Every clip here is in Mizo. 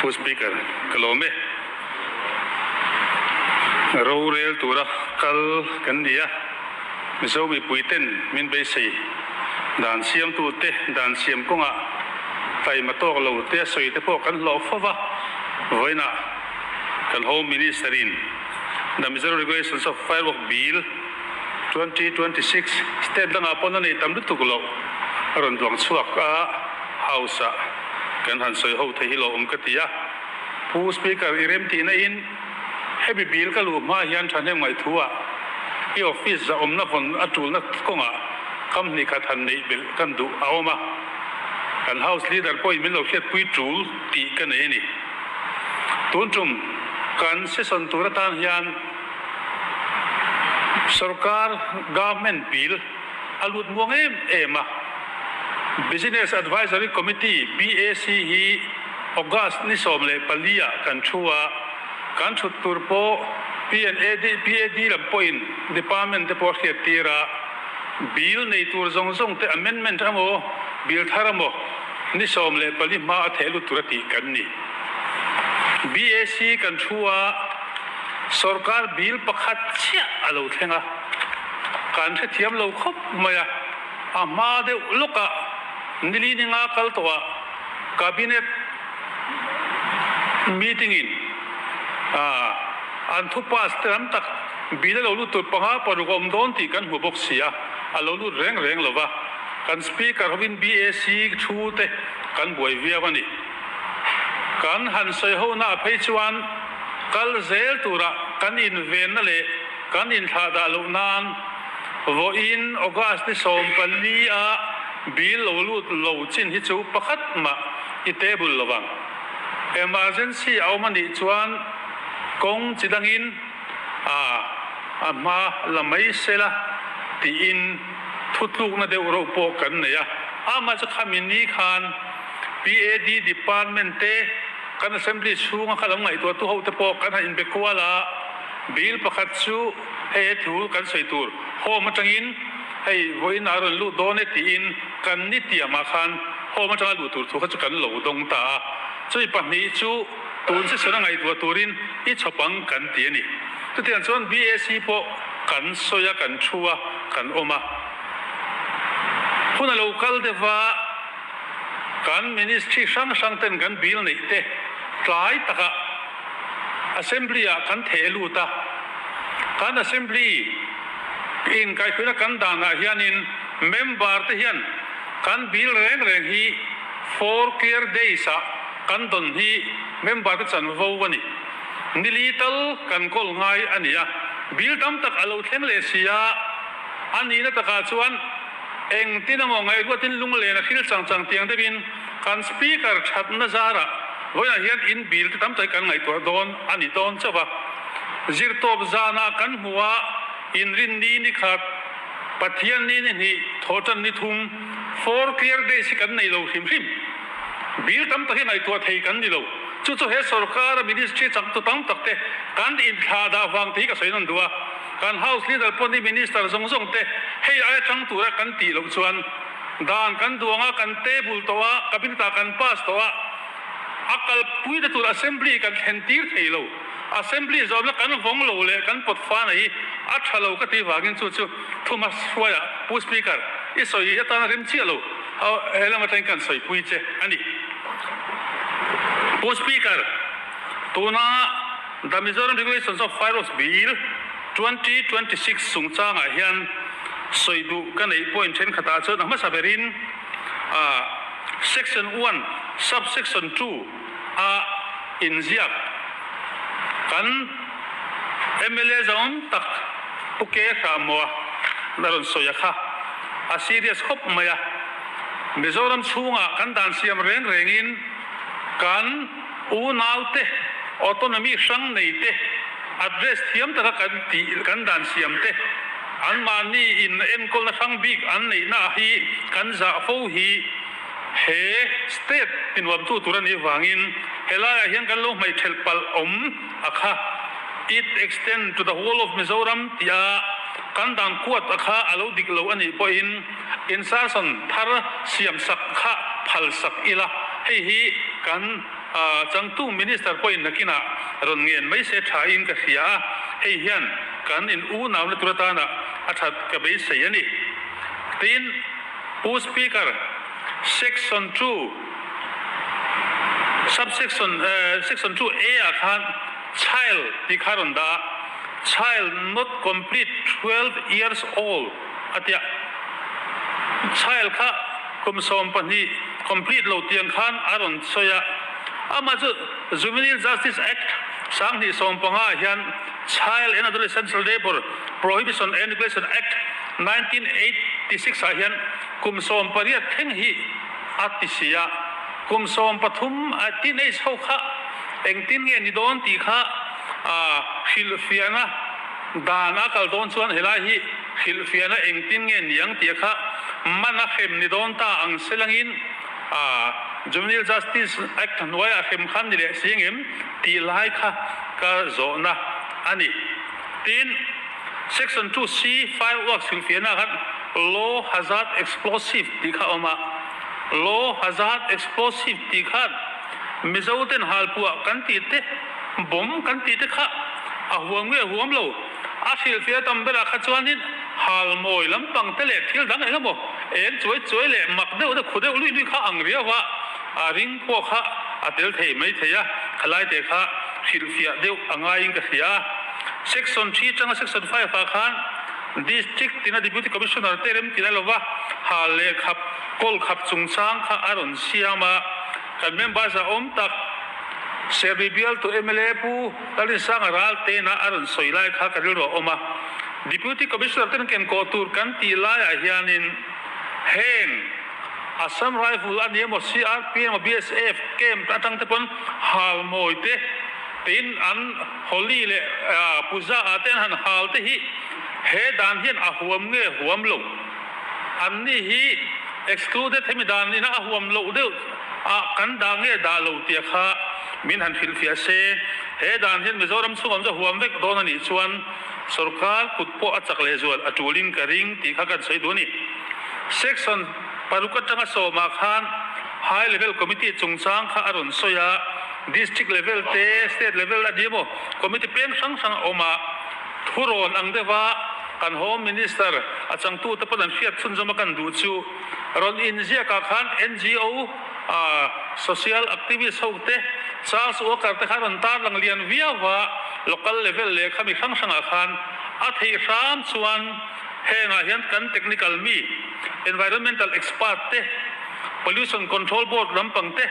Pu Speaker, ka lawm e. Rorel tura kal kan ni a, Mizo mipuiten min beisei dan siamtute dan siam kawngah taima tawk lo te a sawi te pawh kan hlawh fo va, vawiinah kan Home Minister in The Mizoram Regulations of Firework Bill 2026 state dangah pawn a nei tam lutuk loh a rawn duang chhuak a, House ah kan han sawi ho thei hi lo awm ka ti a. Pu Speaker i remtihna in hemi bill ka luh hma hian thahnem ngaihthua i office zahawmna vawn a tulna kawngah kam hnih khat han neih belh kan duh a awm a, kan House Leader pawhin min lo hriatpui tul tih ka nei a ni. Tun tum kan session tur atan hian Sorkar Government bill a lut muang em em a, Business Advisory Committee, BAC, hi August ni 14 ah kan thu a, kan thut tur pawh PNAD, PAD lam pawhin department te pawh a hriat tir a, bill nei tur zawng zawng te amendment emaw bill thar emaw ni 14 hma a theh lut tur a tih kan ni. BAC kan thu a, sorkar bill pakhat chiah a lo thleng a. Kan hrethiam lo khawp mai a, a hma deuh lawkah nili ni nga kal tawhah Cabinet meeting in an thu pass te lam tak bill a lo lut tur panga paruk a awm dawn tih kan hmu bawk si a, a lo lut reng reng lo va, kan Speaker hovin BAC thu te kan buai viau a ni. Kan han sawi hona ah phei chuan kal zel turah kan invenna leh Kan inthlah dah loh nan vawiin August ni 14 a bill lo lut lo chin hi chu pakhat mah i table lo vang. Emergency a awm a nih chuan kawng chi dangin a a hma la mai sela tiin thutlukna deuh reuh pawh kan nei a. Amah chu khami ni khan PAD department te kan assembly chhunga kha lo ngaihtuahtu hote pawh kan han inbe kual a. Bill pakhat chu hei he thu kan sawi tur home atangin hei vawiin a rawn lut dawn e tiin kan ni tiamah khan home atanga luh tur thu kha chu kan lo dawng ta a. Chumi pahnih chu tun session a ngaihtuah turin i chhawp ang kan ti a ni. Chutiang chuan BAC pawh kan sawi a, kan thu a, kan awm a. Hun a lo kal deuh va, kan ministry hrang hrang ten kan bill neih te tlai takah, Assembly ah kan theh lut a, kan Assembly in kaihhruaina kan dan ah hianin member te hian kan bill reng reng hi four clear days ah kan dawn hi member te chanvo a ni. Nili tal kan kawl ngai a ni a, bill tam tak a lo thleng leh si a, a nihna takah chuan engtin emaw ngaihruatin lunglen a hril chang chang tiang deuhin Kan Speaker thatna zarah vawiinah hian in bill te tam tak hi kan ngaihtuah dawn a ni dawn chauh a. Zirtawp zanah kan hmu a, inrin ni ni khat, Pathian ni ni hnih, thawhtan ni thum, four clear days hi kan nei lo hrim hrim. Bill tam tak hi ngaihtuah thei kan ni lo. Chu chu he sorkara ministry chaktu tam tak te kan inthlah dah vang tih hi ka sawi nawn duh a. Kan House Leader pawh ni Minister zawng zawng te hei aia tang tura kan tih loh chuan, Dan kan duang a, kan table tawh a, cabinet ah kan pass tawh a, a kalpui na tur assembly kan thlen tir thei lo. Assembly zawmna kan vawng lo leh kan pawt fana hi a tha lo ka tih vangin chu chu thuma hruaiah Pu Speaker, i sawi atana rem chiah lo he lam atangin kan sawipui che a ni. Pu Speaker, tuna The Mizoram Regulations of Fireworks Bill, 2026 chungchangah hian sawi duh ka neih point thenkhatah chuan a hmasa berin Section one Sub Section two a inziak kan mla zawng tak Pu Ke Hramua a rawn sawi a kha a serious khawp mai a, Mizoram chhungah kan dan siam reng rengin kan Unaute autonomy hrang nei te, address thiam taka kan tih kan dan siam te, anmahni in enkawlna hrang bik an neihna hi kan zah fo hi he state tinuamtu tur a nih vangin helaiah hian kan lo hmaihthelh palh awm a kha. It extend to the whole of Mizoram tia kan dan kuat a kha a lo dik lo a nih pawhin insertion thar siamsak kha phalsak ila hei hi kan. Changtu Minister pawhin nakinah rawn ngen mai se thain ka hria a, hei hian kan in unauna tur atana a that ka beisei a ni. Tin, Pu Speaker, Section 2, Subsection Section 2 A ah khan Child tih kha rawn dah a, Child not complete 12 years old a tia. Child kha kum 12 complete lo tiang khan a rawn sawi a, amah chu Juvenile Justice Act 2015 ah hian Child and Adolescent Labour Prohibition and Regulation Act 1986 ah hian kum 18 thleng hi a ti si a, kum 13 a teenage ho kha engtin nge ni dawn tih kha hrilhfiahna dan a kal dawn chuan helai hi hrilhfiahna engtin nge niang tih kha man a hrem ni dawn ta ang selangin Juvenile Justice Act hnuaiah hrem khan ni leh si engem tih lai kha ka zawhna a ni. Tin, Section 2 C Fireworks hrilhfiahna khan Low Hazard Explosive tih kha a awm a. Low Hazard Explosive tih khan Mizo ten halpuah kan tih te, bomb kan tih te kha a huam nge huam lo. A hrilhfiah tam berah kha chuanin halmawi lampang te leh thil dang eng emaw eng chuai chuai leh mak deuh deuh khu deuh lui lui kha ang riau a, a ring pawh kha a tel thei mai thei a, khalai te kha hrilhfiah deuh a ngaiin ka hria a. Section 3 atanga Section 5 ah khan District tina Deputy Commissioner te remtin a lova hal leh khap kawl khap chungchang kha a rawn siam a, kan members a awm tak Serbi bialtu mla Pu Lalinsanga Raltena a rawn sawi lai kha ka rilru a awm a, Deputy Commissioner ten ken kawh tur kan tih laiah hianin heng Assam Rifle a ni emaw CRP emaw BSF camp atang te pawn halmawi te tiin an Holi leh Puja ah te an han hal te hi he dan hian a huam nge huam lo? An ni hi excluded hemi dan ina a huam loh deuh ah kan dah nge dah lo tia kha min han hrilhfiah se. He dan hian Mizoram chhung awm chu huam vek dawn a nih chuan sorkar kut pawh a chak lehzual a tulin ka ring tih kha kan sawi duh a ni. Section paruk atanga sawmah khan High Level Committee chungchang kha a rawn sawi a, District level te, State level a ni emaw Committee peng hrang hrang a awm a, thurawn ang deuha kan Home Minister a changtute pawn an hriat chhunzawm a kan duh chu rawn inziakah khan NGO Social activist ho te, Charles Walker te khan rawn tarlang lian viau a, local level leh khami hrang hrangah khan a theih hram chuan hengah hian kan technical mi, environmental expert te, Pollution Control Board lampang te,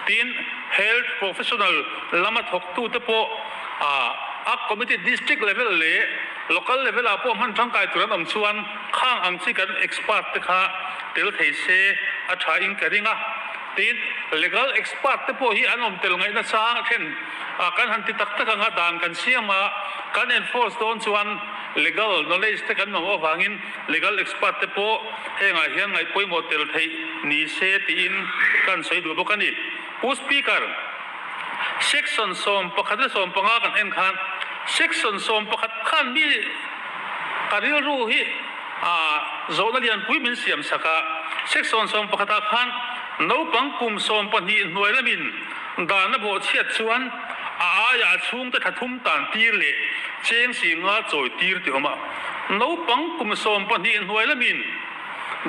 tin health professional lama thawktu te pawh a committee district level leh local level ah pawh hman tangkai tur an awm chuan khang ang chi kan expert te kha tel thei se a tha in ka ring a. Tin, legal expert te pawh hi an awm tel ngaihna chang a thlen a, kan han ti tak tak anga dan kan siam a, kan enforce dawn chuan legal knowledge te kan mamawh avangin legal expert te pawh hengah hian ngaih pawimawh tel theih ni se tiin kan sawi duh bawk a ni. Pu Speaker, Section 11 leh 15 kan en khan Section 11 khan mi ka rilru hi zawhna lianpui min siam sak a. Section 11 ah khan naupang kum 12 hnuai lamin dan a bawhchhiat chuan a aiah a chhungte thla thum tan tir leh cheng singa chawi tir tih a awm a. Naupang kum 12 hnuai lamin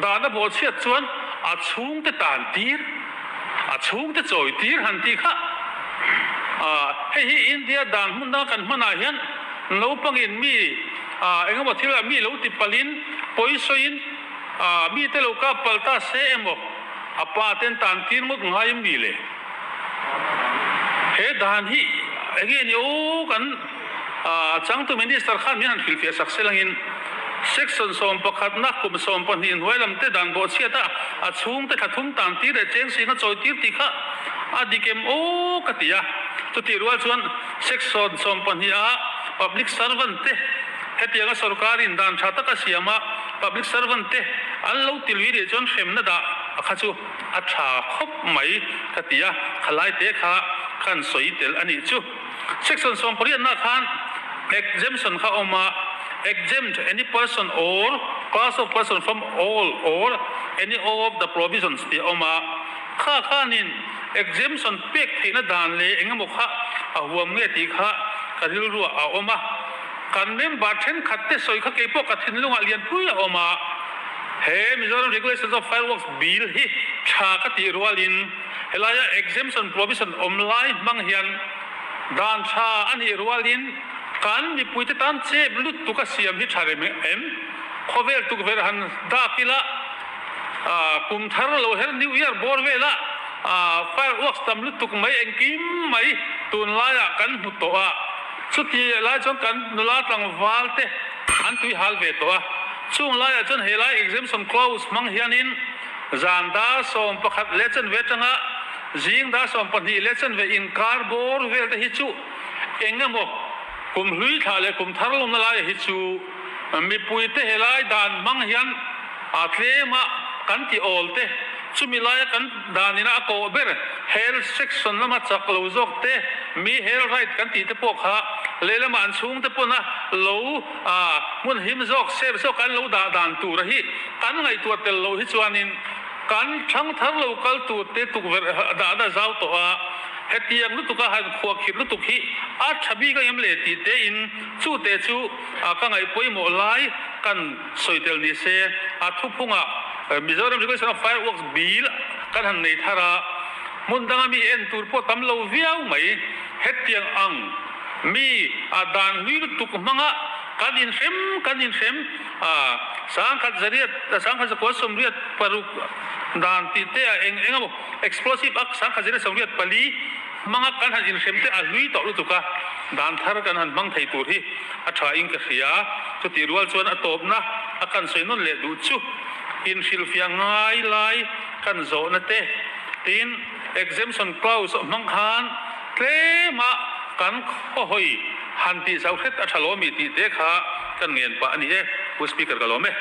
dan a bawhchhiat chuan a chhungte tan tir. A chhungte chawi tir han tih kha hei hi India dan hmun danga kan hmanah hian naupangin mi engemaw thilah mi lo ti palhin pawi sawiin mite lo kap palh ta se emaw a pa ten tan tir ngawt ngai em ni le? He dan hi enge ni aw kan changtu Minister khan min han hrilhfiah sak se langin Section 11 na kum 12 hnuai lam te dan bawhchhiat a, a chhungte thla thum tan tir leh cheng singa chawi tir tih kha a dik em aw ka ti a. Chutih rual chuan Section 12 a Public Servant te hetianga sorkarin dan tha taka siam a Public Servant te an lo ti lui leh chuan hremna dah a kha chu a tha khawp mai ka ti a, khalai te kha kan sawi tel a nih chu. Section 18 na khan exemption kha awm a, exempt any person or class of person from all or any of the provisions tih a awm a. Kha khanin exemption pek theihna dan leh eng emaw kha a huam nge tih kha ka rilruah a awm a. Kan member thenkhat te sawi kha keipawh ka thinlungah lianpui a awm a. He Mizoram Regulations of Fireworks Bill hi tha ka tih rualin helaia exemption provision awm lai hmang hian dan tha a nih rualin kan mipuite tan chep lutuk a siam hi tha rem em? Khawvel tukverh han dak ila kum thar lo her New Year bawr vela fireworks tam lutuk mai engkim mai tunlaiah kan hmu tawh a, chuti lai chuan kan nula tlangval te an tui hal ve tawh a, chung laiah chuan helai exemption clause hmang hianin zan dar 11 leh chanve atanga zing dar 12 leh chanve inkar bawr vel te hi chu eng emaw kum hlui thlah leh kum thar lawmna laiah hi chu Mipui te helai dan hmang hian a tlem a kan ti awl te, chumi laia kan dan ina a kawh ber health section lama chak lo zawk te, mi health right kan tih te pawh kha lehlamah an chhung te pawn a lo hmun him zawk safe zawk an lo dah dan tur a hi kan ngaihtuah tel loh hi chuanin kan thangthar lo kal tur te tukverh dahna zau tawh a, hetiang lutuk a han khuahkhirh lutuk hi a tha bik a ngem le tih te in chu te chu A ka ngaih pawimawh lai kan sawi tel ni se, a thuphungah Mizoram Regulation of Fireworks Bill kan han nei thar a, hmun danga mi en tur pawh tam lo viau mai. Hetiang ang mi a dan hlui lutuk hmanga kan inhrem kan inhrem a, 10,000 zariat 10,000 zakua 86 dan tih te a eng eng emaw Explosive Act 1184 hmanga kan han inhrem te a hlui tawh lutuk a, dan thar kan han hmang thei tur hi a tha in ka hria. Chutih rual chuan a tawpna a kan sawi nawn leh duh chu inhrilhfiah ngai lai kan zawhna te tin exemption clause hmang khan tlema kan khawhawi han tih zau hret a tha lawmi tih te kha kan ngen pah a ni e. Pu Speaker ka lawm e.